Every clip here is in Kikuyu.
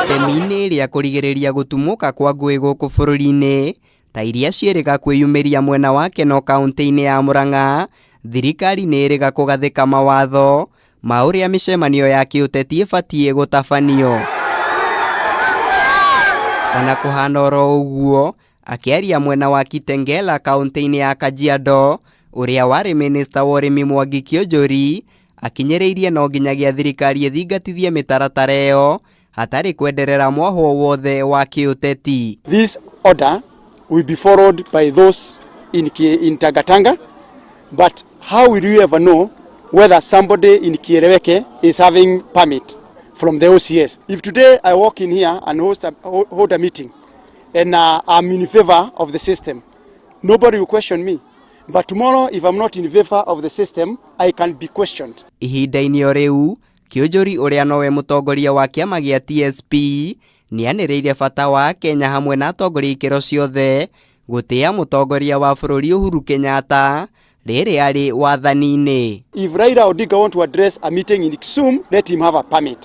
Itemi-inĩ rĩa kũrigĩrĩria gũtumũka kwa ngũĩ gũkũ bũrũri-inĩ ta iria ciĩrĩga kwĩyumĩria mwena wa Keno kaũntĩ-inĩ ya Murang'a, thirikari nĩ ĩrĩga kũgathĩka mawatho ma ũrĩa mĩcemanio ya kĩũteti ĩbatiĩ gũtabanio. Ona kũhana oro ũguo, akĩaria mwena wa Kitengela kaũntĩ-inĩ ya Kajiado, ũrĩa warĩ minista wa ũrĩmi Mwangi Kĩũnjũri akinyĩrĩirie no nginyagia thirikari ĩthingatithie mĩtaratara ĩyo hatarĩ kwenderera mwahwo wothe wa kĩũteti. This order will be followed by those in Tangatanga, but how will you ever know whether somebody in Kieleweke is having permit from the OCS? If today I walk in here and hold a meeting and I'm in favor of the system, nobody will question me. But tomorrow, if I'm not in favor of the system, I can be questioned. Ihinda-inĩ o rĩu, Kĩũnjũri ũrĩa nowe mũtongoria wa kĩama gĩa TSP nĩanĩrĩire bata wa Kenya hamwe na atongoria ikĩro ciothe gũtĩa mũtongoria wa bũrũri Uhuru Kenyatta rĩrĩ arĩ wathani-inĩ. If Raila Odinga want to address a meeting in Kisumu, let him have a permit.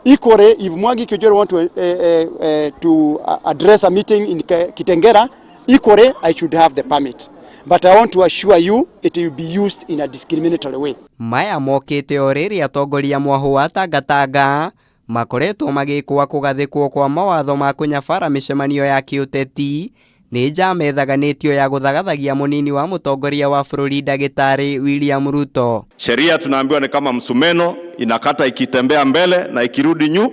Equally, if Mwangi Kiunjuri want to address a meeting in Kitengela, equally, I should have the permit. But I want to assure you, it will be used in a discriminatory way. Maya mokĩte o rĩrĩ atongoria mwahũ wa Tangatanga makoretwo magĩkwa kũgathĩkwo kwa mawatho ma kũnyabara mĩcemanio ya kĩũteti nĩ njama ĩthaganĩtio ya gũthagathagia mũnini wa mũtongoria wa bũrũri ndagĩtarĩ William Ruto. Sheria tunaambiwa ni kama msumeno, inakata ikitembea mbele na ikirudi nyu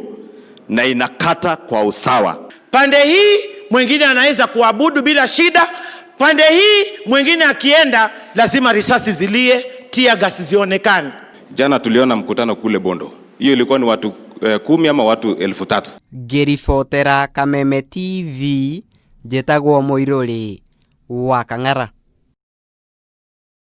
na inakata kwa usawa. Pande hii mwingine anaweza kuabudu bila shida, pande hii mwingine akienda lazima risasi zilie, tear gas zionekane. Jana tuliona mkutano kule Bondo, hiyo ilikuwa ni watu 10 ama watu 3000. Ngĩribotera Kameme TV, njĩtagwo Mũirũrĩ wa Kang'ara.